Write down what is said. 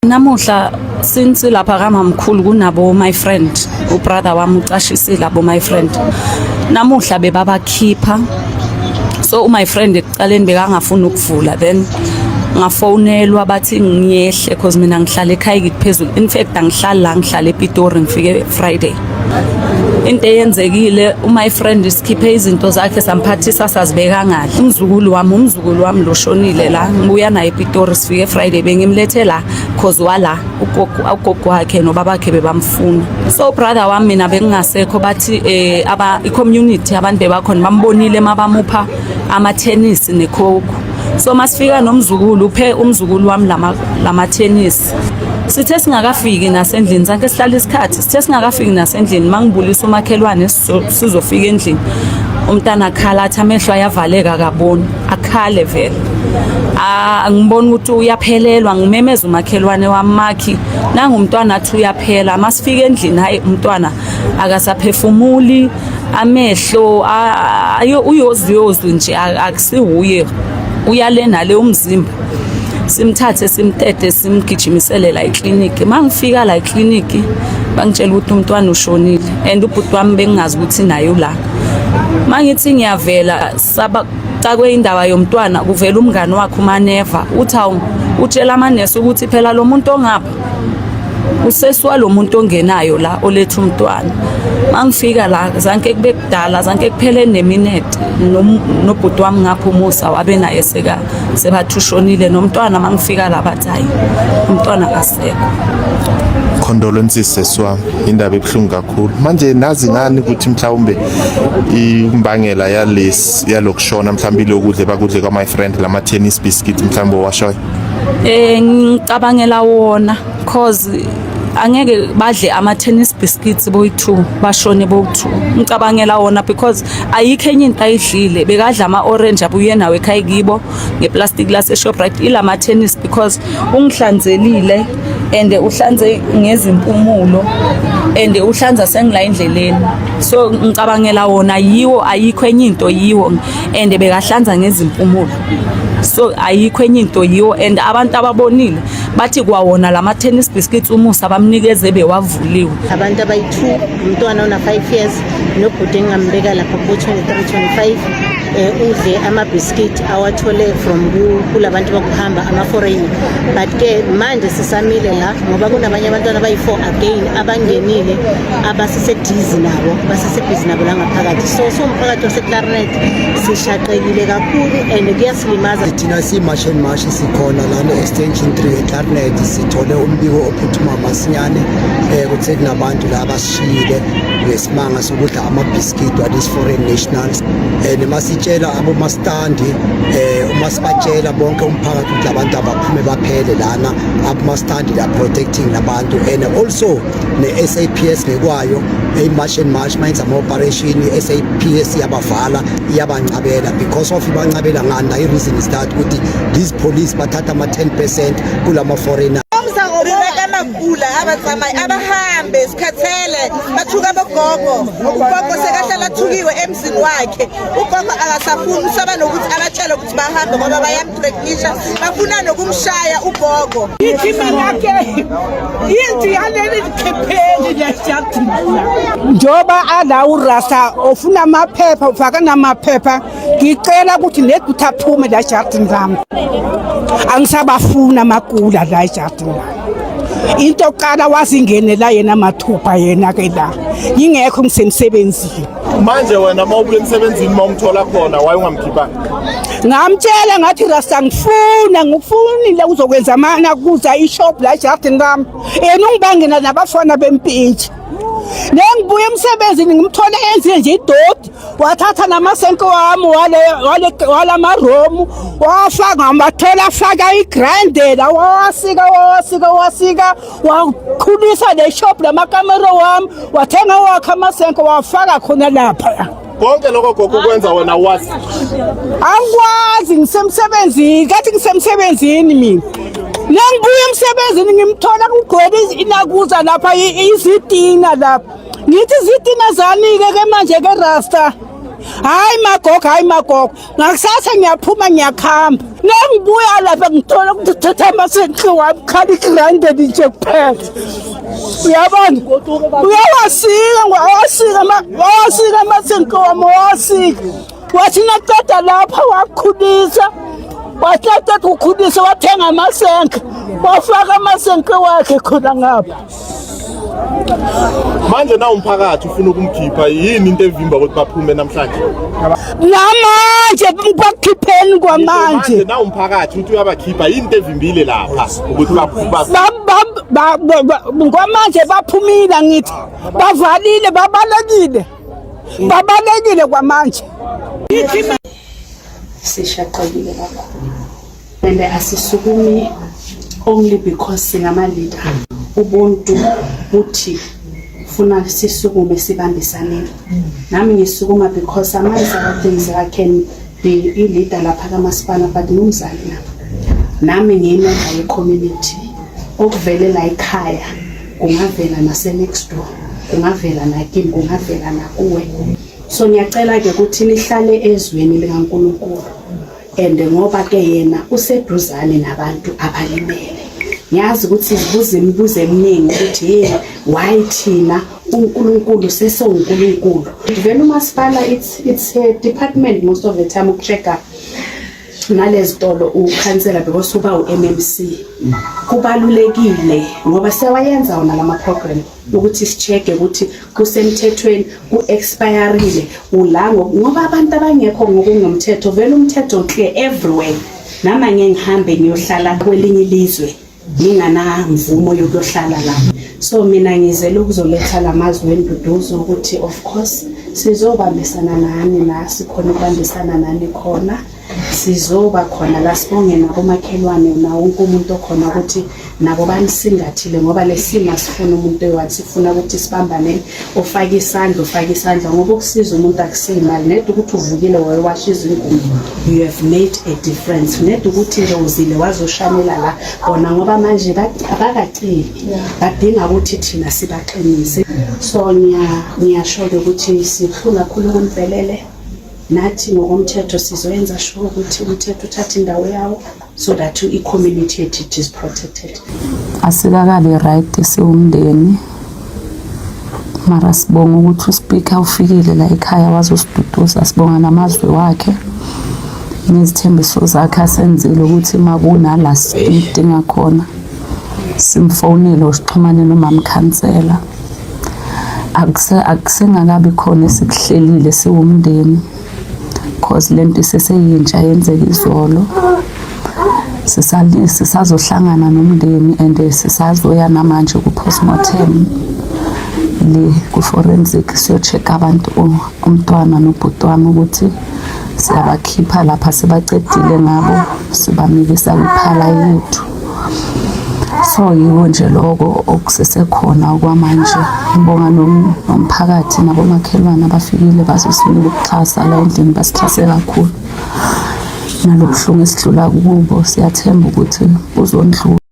Namuhla since lapha kamamkhulu kunabo my friend, ubrother wami ucashisile abo my friend. Namuhla bebabakhipha. So my friend ekuqaleni bekangafuni ukuvula, then ngafonelwa bathi ngiyehle cause mina ngihlala ekhaya ngiphezulu. In fact, angihlali la, ngihlala ePitori, ngifike Friday. Into eyenzekile, my friend sikhiphe izinto zakhe, samphathisa, sazibeka ngale. Umzukulu wami loshonile la, ngibuya naye ePitori, sifike Friday, bengimlethe la cause wala ugogo wakhe nobabakhe bebamfuna. So brother wami, mina bengingasekho, bathi aba i-community, abantu bebakhona bambonile mabamupha ama-tennis necoke. So masifika nomzukulu, uphe umzukulu wami lama tennis. Sithe singakafiki nasendlini sanke, sihlala isikhathi, sithe singakafiki nasendlini, mangibulisa umakhelwane, sizofika endlini, umntana akhala, athi amehlo ayavaleka, akaboni, akhale vele. Ah, ngibona ukuthi uyaphelelwa, ngimemeza umakhelwane wami, "Makhi, nangumntwana," athi uyaphela. Masifika endlini, hayi, umntwana akasaphefumuli, amehlo uyozi nje, akusiwuye, uyale nale umzimba. Simthathe, simtete, simgijimisele la ekliniki. Mangifika la ekliniki, bangitshela ukuthi umntwana ushonile and ubhuti wami bengingazi ukuthi naye ula. Mangithi ngiyavela, saba cakwe indaba yomntwana, kuvela umngani wakhe uManeva, uthi awu, utshela amanesi ukuthi phela lo muntu ongapha usesiwa lo muntu ongenayo la oletha umntwana. Mangifika la, zanke kube kudala, zanke kuphele neminute, nobhuti wami ngapha umusa wabe naye seka sebathi ushonile nomntwana. Mangifika la, bathi hayi, umntwana akasekho. Condolences, sesi wami, indaba ebuhlungu kakhulu. Manje nazi ngani ukuthi mhlawumbe imbangela yalesi yalokushona mhlawumbe ilokudla bakudle kwa my friend, lama tennis biscuit mhlawumbe owashoyo? Ngicabangela wona cause angeke badle ama tennis biscuits boyi2 bashone boyi2. Ngicabangela wona because ayikho enye into ayidlile. Bekadla ama orange abuye nawo ekhaya kibo ngeplastic lase Shoprite, ilama tennis, because ungihlanzelile and uhlanze ngezimpumulo and uhlanza sengila endleleni. So ngicabangela wona, yiwo, ayikho enye into, yiwo, and bekahlanza ngezimpumulo, so ayikho enye into, yiwo. And abantu ababonile bathi kwawona lama tennis biscuits umusa bamnikeze bewavuliwe. Abantu abayi-2, umntwana ona-5 years nobhuti engingambeka lapha kubo-23 25, udle amabhiskit awathole from kulabantu bakuhamba, ama-foreigner. But ke manje sisamile la ngoba kunabanye abantwana abayi-4 again abangenile, abasesedizi nabo, basesebhizi nabo la ngaphakathi. So siwumphakathi waseClarinet sishaqekile kakhulu and kuyasilimaza. Thina siyi-March and March, sikhona lana extension 3 eClarinet. Sithole umbiko ophuthuma masinyane kuthe kunabantu la abasishiyile ngesimanga sokudla amabhiskidi wa-these foreign nationals. Nemasitshela abomastandi, uma sibatshela bonke umphakathi ukuthi labantu abaphume baphele lana, abomastandi they are protecting labantu. And also ne-SAPS ngekwayo, i-March and March mayenza ama-operation, i-SAPS iyabavala, iyabancabela. Because of ibancabela ngani na? I-reason is that ukuthi these police bathatha ama-10% kulama-foreigner. Re reka makula, a ba tsamaye, a ba hambe, sikhathele. Bathuka abogogo, ugogo sekahlala athukiwe emzini wakhe. Ugogo akasafuni, usaba nokuthi abatshele ukuthi bahambe ngoba bayamthreatenisha, bafuna nokumshaya ugogo. Ithi mina ke indlu yaleli likhipheli leshadini njengoba ala urasta ofuna amaphepha, ufaka namaphepha. Ngicela ukuthi neduthi aphume la ejardini lami, angisabafuna amakula la ejardini lami. Into yokuqala, wazingenela yena mathupha yena ke la ngingekho, ngisemsebenzini. Manje wena uma ubuya emsebenzini, uma umthola khona, waye ungamkhiphanga? Ngamtshela ngathi, "Rasta, ngifuna ngikufunile uzokwenza mana kuza ishop la ejardini lami." Yena ungibangena nabafana bempintshi. Nengibuya emsebenzini, ngimthole enzile nje idoti, wathatha namasenke wami wale wale walamaromu, wafaka, ngamathola afaka igrandela, wawasika, wawasika, wasika, wakhulisa le shop lamakamero wami, wathenga wakhe amasenke, wafaka khona lapha. Konke lokho, gogo, kwenza wena wazi? Angikwazi, ngisemsebenzini, kathi ngisemsebenzini mina. Nengibuya emsebenzini, ngimthola kugcwele inakuza lapha, izitina lapha. Ngithi, "Izitina zani-ke ke manje ke, rasta?" Hayi magogo, hayi magogo. Ngakusasa ngiyaphuma ngiyakhamba. Nengibuya lapha ngithola ukuthi uthatha amasenki wami khala igranded nje kuphela. Uyabona? Uyawasika, wawasika, wawasika amasenki wami, wawasika. Wathi naqeda lapha wakhulisa. Wathi naqeda ukukhulisa wathenga amasenke. Wafaka amasenke wakhe khona ngapha. Manje na umphakathi ufuna ukumkhipha yini into evimba ukuthi baphume namhlanje? Namanje bakhipheni kwamanje. Manje na umphakathi uthi uyabakhipha yini into evimbile lapha ukuthi baphume? Kwamanje baphumile ngithi bavalile babalekile. Babalekile kwamanje. Sishaqekile kakhulu and asisukumi only because singama-leader. Ubuntu buthi funa sisukume sibambisaneni. Nami ngisukuma because amongst other things I can be i-leader lapha kamasipala but ngumzali nami. Nami ngiyimember ye-community. Okuvele la ekhaya kungavela nase-next door, kungavela nakimi, kungavela nakuwe. So ngiyacela-ke ukuthi nihlale ezweni likaNkulunkulu and ngoba ke yena useduzane nabantu abalimele. Ngiyazi ukuthi sibuza imibuzo eminingi ukuthi hey why thina uNkulunkulu sesewuNkulunkulu. Vele umasipala it's a department most of the time ukucheck-a nalezitolo ukhansela because uba u-MMC. Kubalulekile ngoba siyawayenza wona lama program ukuthi si-check ukuthi kusemthethweni, ku-expirile ula ngoba abantu abangekho ngokungomthetho vele umthetho clear everywhere. Nami angeke ngihambe ngiyohlala kwelinye ilizwe nginganamvumo yokuyohlala lapho. So mina ngizele ukuzoletha lamazwi enduduzo ukuthi of course sizobambisana nani la sikhona ukubambisana nani khona, sizoba khona la sibonge nabomakhelwane na wonke umuntu okhona ukuthi nabo banisingathile ngoba lesimo asifuna umuntu oyi-one, sifuna ukuthi sibambane, ufake isandla ufake isandla ngoba ukusiza umuntu akusiyimali. Ned ukuthi uvukile wayowasha izingubo, you have made a difference. Ned ukuthi nje uzile wazoshanela la bona ngoba manje abakacili, badinga ukuthi thina sibaqinise. So ngiyasho-ke ukuthi sibuhlungu kakhulu kuniphelele. Nathi ngokomthetho sizoyenza sure ukuthi umthetho uthatha indawo yawo so that i-community yethu it is protected. Asikakabi right siwumndeni, mara sibonga ukuthi uSpeaker ufikile la ekhaya wazosiduduza. Sibonga namazwi wakhe nezithembiso zakhe asenzile ukuthi makunala sidinga khona simfonele sixhumane nomama khansela. Akusengakabi khona esikuhlelile siwumndeni cause lento iseseyintsha yenzeka izolo. Sisazohlangana nomndeni and sisazoya namanje ku-postmortem le ku-forensic siyo-check abantu umntwana nobhuti wami ukuthi siyabakhipha lapha sibacedile ngabo sibamikisa kwiphala yethu. So yiko nje lokho okusesekhona okwamanje. Ngibonga nomphakathi nabomakhelwane abafikile bazosinika ukuxhasa la endlini, basixhase kakhulu nalobuhlungu esidlula kubo. Siyathemba ukuthi buzondlula.